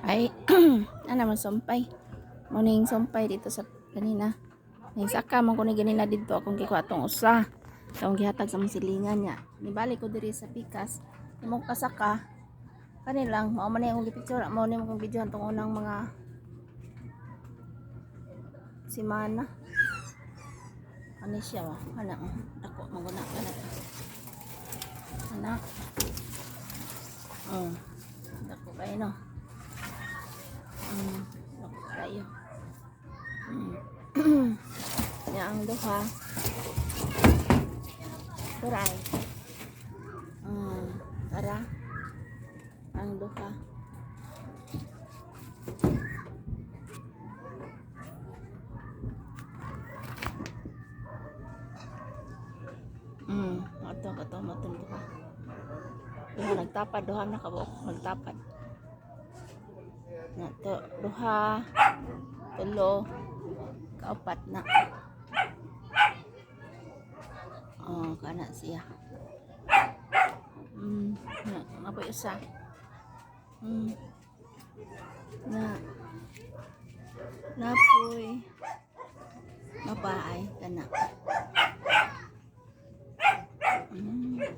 Ay, ana man sumpay. Morning sumpay dito sa kanina. Nay saka man ko ni ganina didto akong gikuha tong usa. Akong gihatag sa mong silingan niya. Nibalik ko diri sa pikas. Imong kasaka. Kani lang mao man akong gipicture, mao ni akong videohan tong unang mga simana. Ano siya ba? Ana, oh. Dako maguna kana. Ana. Oh. Dako kayo no. Dako kayo. Nya ang duha. Turay. Tara. Ang duha. Ato kato matun duha. Duha nagtapad, duha na kabuok nagtapad. Na to duha, tulo, kaupat na. Oh, kana siya. Na, napoy usa. Na napoy mapaay kana.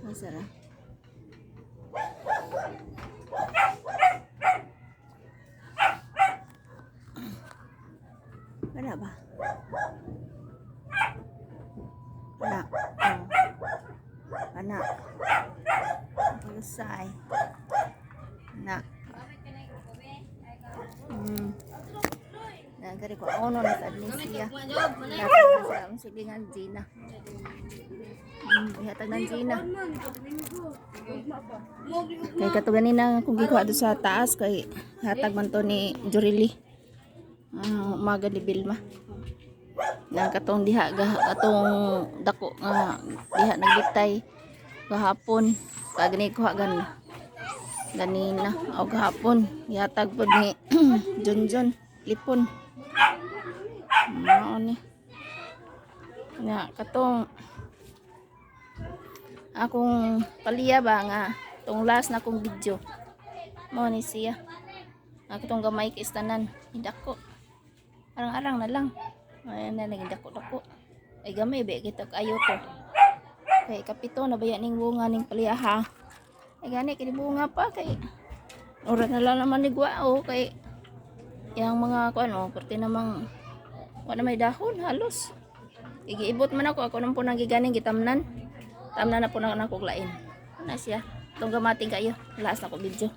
Masara. Wala ba? Wala. Oh. Ana. Usay. Na. Nagari ko ono na sa siya. Dapat sa among silingan Gina. Ihatag ng Gina. Kay kato ganina kung gikuha do sa taas kay hatag man to ni Jurili. Ah, umaga ni Bilma. Na katong diha ga katong dako nga diha nagbitay gahapon kag ni kuha gan ganina o gahapon gihatag pod ni Junjun Lipon. Mao ni nga katong akong paliya ba nga tong last na akong video mao ni siya ako tong gamay kay istanan hidako arang-arang na lang ay na naging dako-dako ay gamay be kita kayo to kay kapito na baya ning bunga ning paliya ha ay gani kini bunga pa kay ora na lang naman ni guao kay yang mga kuan oh perti namang wa na may dahon halos igiibot man ako ako nang po nang giganing gitamnan tamnan na po na ako lain. Ano siya? Itong gamating kayo. Last na ko video.